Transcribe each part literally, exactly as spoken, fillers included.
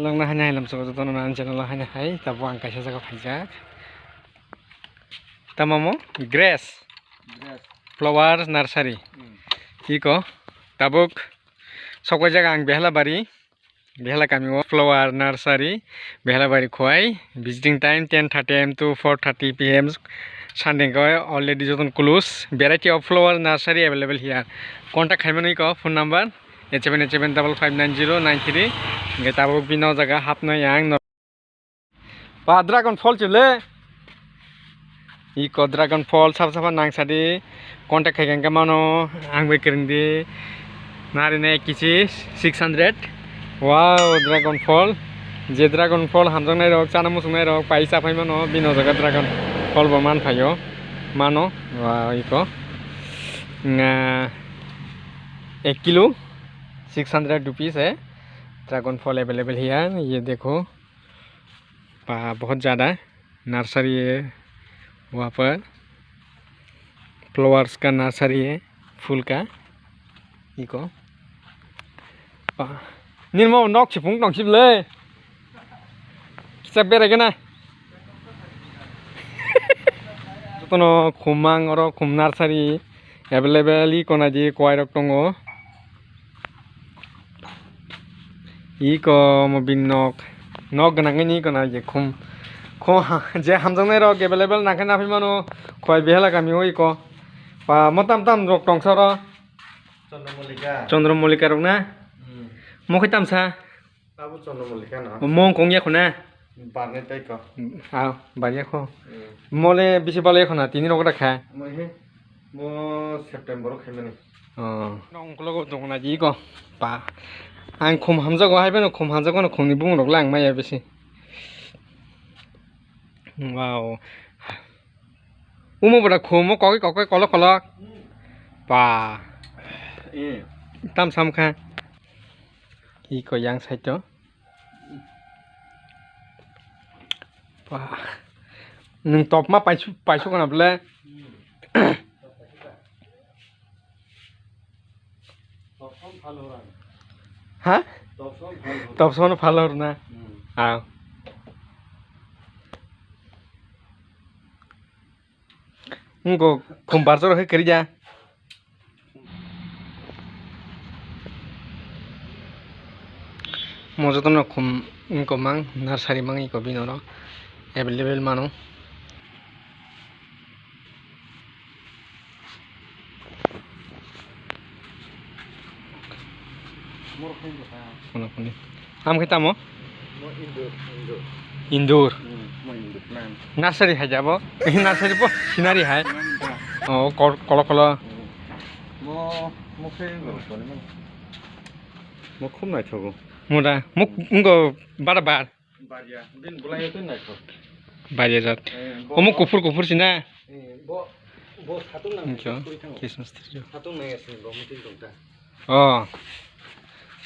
Nokna haino hai lamsok jotono nang channel haino hai tabuk ang kaisa jaga phaijak. Tamamo grace. Grace. Flower nursery. Hmm. Iko tabuk sokpai jaga ang Behalabari. Behala kami o flower nursery, Behalabari khwai. Visiting time ten thirty a m to four thirty p m. Sunday khe already jotono close. Variety of flower nursery available here. Contact khaimani kho phone number eight seven eight seven double five nine zero nine three. Hingke tabuk bini o jaga hapnai ang. Ba dragon fall chile. Iko dragon fall sab sab nang sadi. Contact khai khe mano ang bai kwrwng di. Nari ne kichi six hundred. Wow, dragon fall. Je dragon fall hamjak nai rok, chana muchung nai rok, pai cha phai mano, bini o jaga dragon fall bo man phaio. Mano, wow, iko. Nga ek kilo six hundred rupees hai. Dragon fall available hai, ye dekho. पा बहुत ज्यादा नर्सरी है वहाँ पर, फ्लावर्स का नर्सरी है, फूल का। Iko pa nini mo nok sipung tong sip le kisa berai gana. Jotono khum mang oro khum nursery available iko naidi kwai rok tongo. Iko mo bini nok, nok gwnangwi ni iko na je khum, khum ha-, je hamjaknai rok available nangkhe naphai mano, khwai Behala kami o iko. Pa mo tam tam rok tongsa oro. Chandra Malika. Chandra Malika rok na? Hmm. Mo khe tamsa? Abo Chandra Malika no. Mo wng kong ya khuna? Barnai tai ko. Ah, bar ya kho. Hmm. Mo le bisi bal ya khuna, tini rok da kha. Mo he, mo September o khaimani. Oh. Nong ukulok o tong na di ko. Pa. Ang khum hamjago, hai beno khum hamjago, no khum ni bung rok lang maya bisi. Wow. Umo bwda khum o kokoi kokoi kolok kolok. Pa. Eh. Tam sam kha. Iko yang side o. Wah. Nwng top ma paisu-, paisuk kana ble? Ha? Top sono phalor na? Hmm. Ah. Ngo khum barjor hai kari ja. Mo jotono khum wngkha mang nursery mang iko bini oro available mano. Khuna khuni. Am khe tamo? Indoor. Indoor. Nursery hai jabo. Nursery po scenery hai. Oh, kol-, kolo kolo. Mo, mo khe indoor koni mo. Mo khum naithogo. Mo da, mo, mo bara bar. Baria, din bulai itu naikho. Baria jat. Eh, bo omo kuphur kuphur sina. Eh, bo, bo satung nang. Thank you. Kuri thango. Christmas tree. Satung nang asini bo mutin tongta. Oh.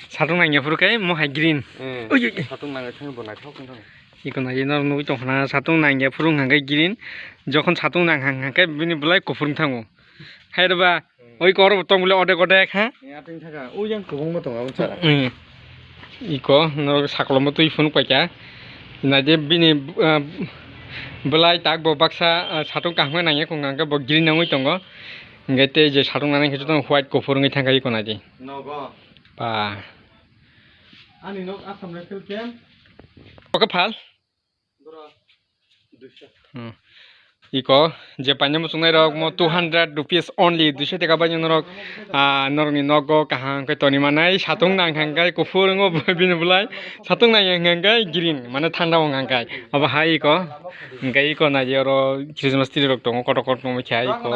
Satung nang ya phuru kai mo hai green. Eh, oi, oi, oi. Satung nang thang bo naikho kung thang. Iko na ino nugui tong khna satung nang ya phuru hang kai green. Jokhon satung nang hang hang kai bini bulai kuphur thango. Hai reba. Oi kor bo tong bole odek odek ha. Ni ating thaka. O yang kubung bo tongo abon sara. Hmm. Iko no sakolom bo twi phunuk paikha. Naide bini, ah, belai tak bo baksa, ah, satung kaham nangya kung hangke bo green nangwi tongo. Hingke tei je satung nanai khe jotono white kuphur wngwi thangkha iko naidi. Nogo. Pa. Ani nok Assam Rifle Camp. Oke phal. Hmm. Iko je paina muchungnai rok mo two hundred rupees only, duiso taka bai norok, ah, norokni nogo kaham khe toni manai satung nang hang kai kuphur wngbo bini bulai satung nang hang kai green mane thanda wng hang kai abo hai iko hingkai iko naidi oro Christmas tree rok tongo kotor kotor tongwi khe iko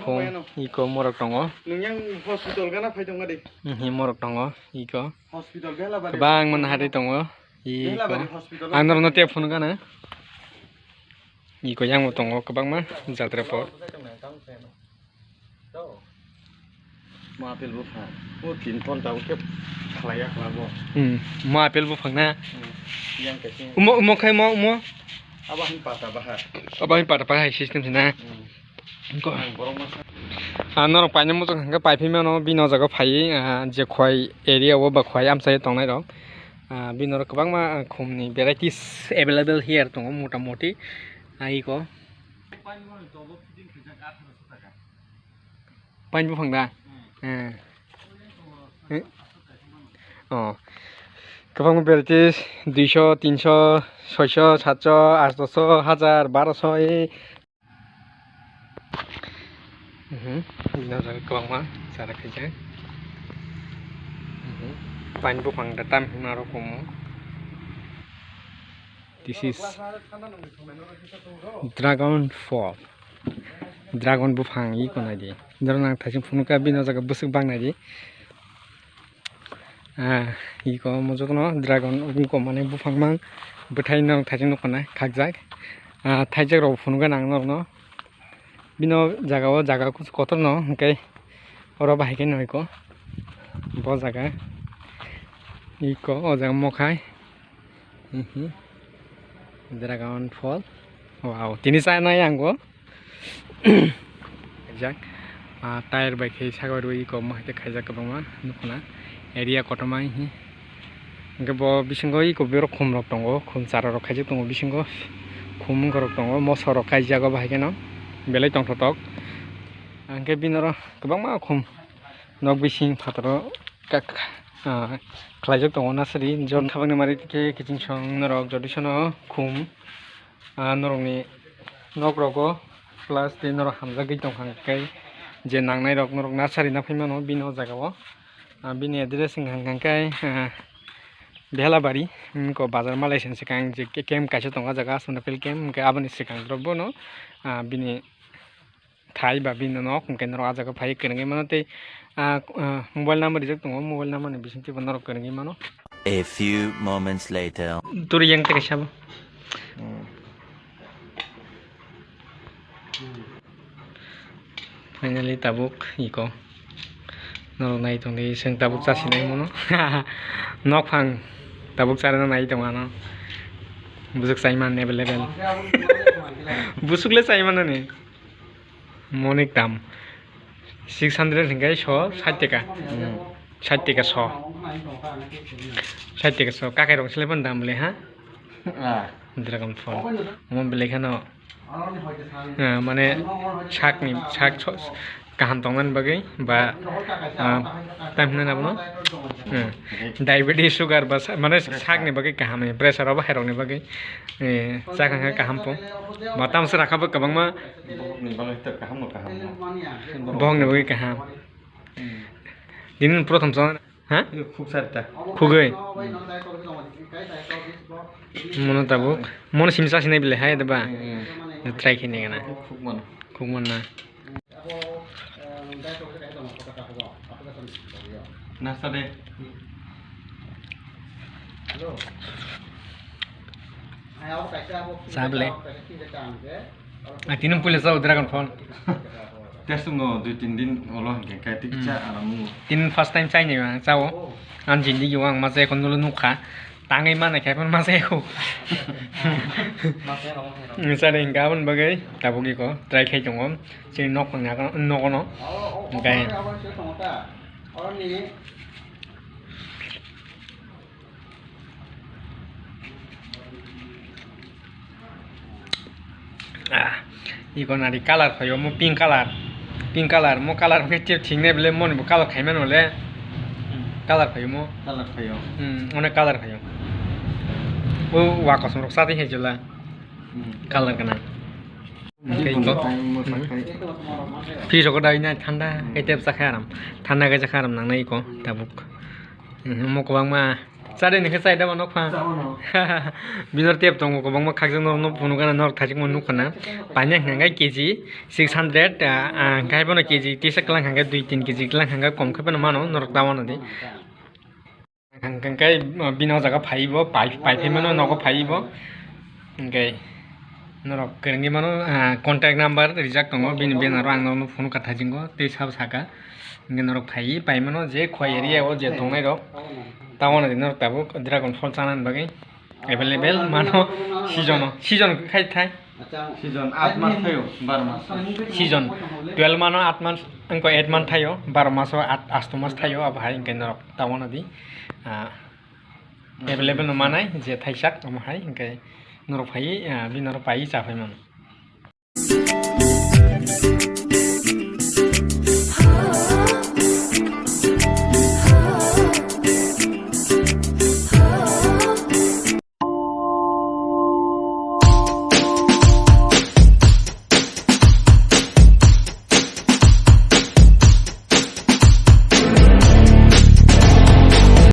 khum iko morok tongo. Nwng yang hospital gana phai tongma di. Hi morok tongo iko. Hospital bela bari. Kwbangma naharwi tongo. Iko. Bela bari hospital. Ang norokno tei phone gana. Iko yang bo tongo kwbangma jatra por. Mo apple buphang. O tin ton ta khe khlaiya khlabo. Hmm. Mo apple buphang na. Hmm. Yang kaisa. Umo, umo khai mo, umo. Abo hin pata bahar. Abo hin pata bahar hai system sina. Hmm. Ang borok masa. Ah, norok paina muchung hingke paiphi mano, bini o jaga phaiwi, ah, je khwai area o ba khwai amchai tongnai rok. Ah, bini oro kwbangma, ah, khumni varieties available here tongo, mota moti. Ah, iko. Pain buphang da? Eh. Eh. Oh. Kwbangma varieties, duiso, tinso, soiso, satso, atso, hajar, baroso, eh. Mhm. Bini o jaga kwbangma chara khaijak. Mhm. Pain buphang da tam hwnma rok kumu. This is dragon fall. Dragon buphang iko naidi. Dragon ang thaising phunukha bini o jaga bwswk bang naidi. Ah, iko omo jotono dragon ungko mane buphang mang bwthai no thaijak nukho na khakjak. Ah, thaijak rok phunukha nang norokno. Bino jaga o jaga kusu kotor no hwnkhe oro bahai khe no iko bo jaga iko o jaga mokhai. Mhm. Dragon fall. Wow, tini chanai ang bo. Kaijak. Ah, tyre bai khe saka rwi kobma hai khe khaijak kwbangma nukho na. Area kotorma hinkhe bo bisingo iko borok khum rok tongo, khum chara rok khaijak tongo bisingo. Khum wngkha rok tongo, moso rok kaijak o bahai kheno belai tongthotok. Hinkhe bini oro kwbangma khum nok bising phataro kak, ah, khlaijak tongo nasari. Jon khabangni mari khe kiching song norok jodi sono khum. Ah, norokni nok rogo plus tei norok hamjagwi tongkha hwnkhe je nangnai rok norok nasari na phai mano bini o jaga o. Ah, bini address wngkha hwnkhe, ah, Bhelabari, hmm, ko bazar malai sen swkang je ke-, camp kaisa tongo o jaga Aswna field camp, hwnkhe aboni swkang rok bono, ah, bini thai ba bini nok hwnkhe norok ah jaga phai kwrwngwi mano tei, ah, ah, mobile number rijak tongo, mobile number ni bisingtwi bo norok kwrwngwi mano. A few moments later. Turi yang tei kaisa bo. Hmm. Finally tabuk iko norok nai tongdi, chwng tabuk chasinai mano. Nokphang tabuk charwna nai tongo ano. Bwswk chaiman available. Bwswk le chaimanani. Monik dam six hundred hingkai so sait taka. Hmm. Sait taka so. Sait taka so. Kakai rok sile pon dam le ha? Ah. Dragon fall. Omo belai kheno, ah, mane sakni, sak so-, kaham tongnani bagwi ba, ah, tam hinani abono, hmm, diabetes, sugar ba sa-, mane sakni bagwi kaham, pressure obo hai rokni bagwi. Eh, chakha khe kaham po. Matam se rakha bo kwbangma. Bohokni bagwi to kaham no kaham no. Bohokni bagwi kaham. Hmm. Dini prothom chong, ha? Khuk sarta. Khugwi. Hmm. Mono tabuk. Mono simi chasi nai bile hai da ba. Hmm. Try khe nai gana. Khuk mano. Khuk mano na. Nasa de. Sable. Ah, tini puila chao dragon fall. Test no dui tin din olo hingke kai tik cha aram mu. Tini first time chai ni ang chao. Ang jindigi o ang masa ekon dolo nukha. Tangwi mane khe phano masa eko. Masa eko. Sare hingke aboni bagwi tabuk eko try khai tongo. Chini nok phang nogo no. Hingke Ah, iko nari color phaio mo pink color. Pink color mo color khe chep thik nai bele moni bo color khai mano le. Color phaio mo. Color phaio. Hmm, onek color phaio. O wa kosom rok sa tei hai jela. Hmm. Color kana. Hingke iko. Fridge rok dai na thanda, hmm, khe tep chakha aram. Thanda khe chakha aram nangnai iko tabuk. Hmm, mo kwbangma. Chari ni khe chai da mano kha. Bini oro tep tongo kwbangma khakjak norok no phunuk gana norok thajikma nukha na. Paina hwnkha khe K G six hundred, ah, ah, hwnkhe bono K G tisa kwlang hwnkha khe dui tin K G kwlang hwnkha khe kom khe bono mano norok ta mano di. Hwnkhe bini o jaga phai bo pai pai phai mano nogo phai bo. Hwnkhe norok kwrwngwi mano, ah, contact number rijak tongo bini banner o ang norokno phunuk kha thajingo tei sabo saka. Hingke norok phai, pai mano je Khowai area o je tongnai rok, tamo no norok tabuk dragon fall chana ni bagwi available mano season o, season khai thai. Season aat mas thaio, baro mas. Season twelve mano aat mas, wngkha eight month thaio, baro maso aat, asto mas thaio, abo hai hingke norok tamo no di, ah, Available no manai je thaisak omo hai, hwnkhe norok phaiwi, ah, bini norok paiwi cha phai mano.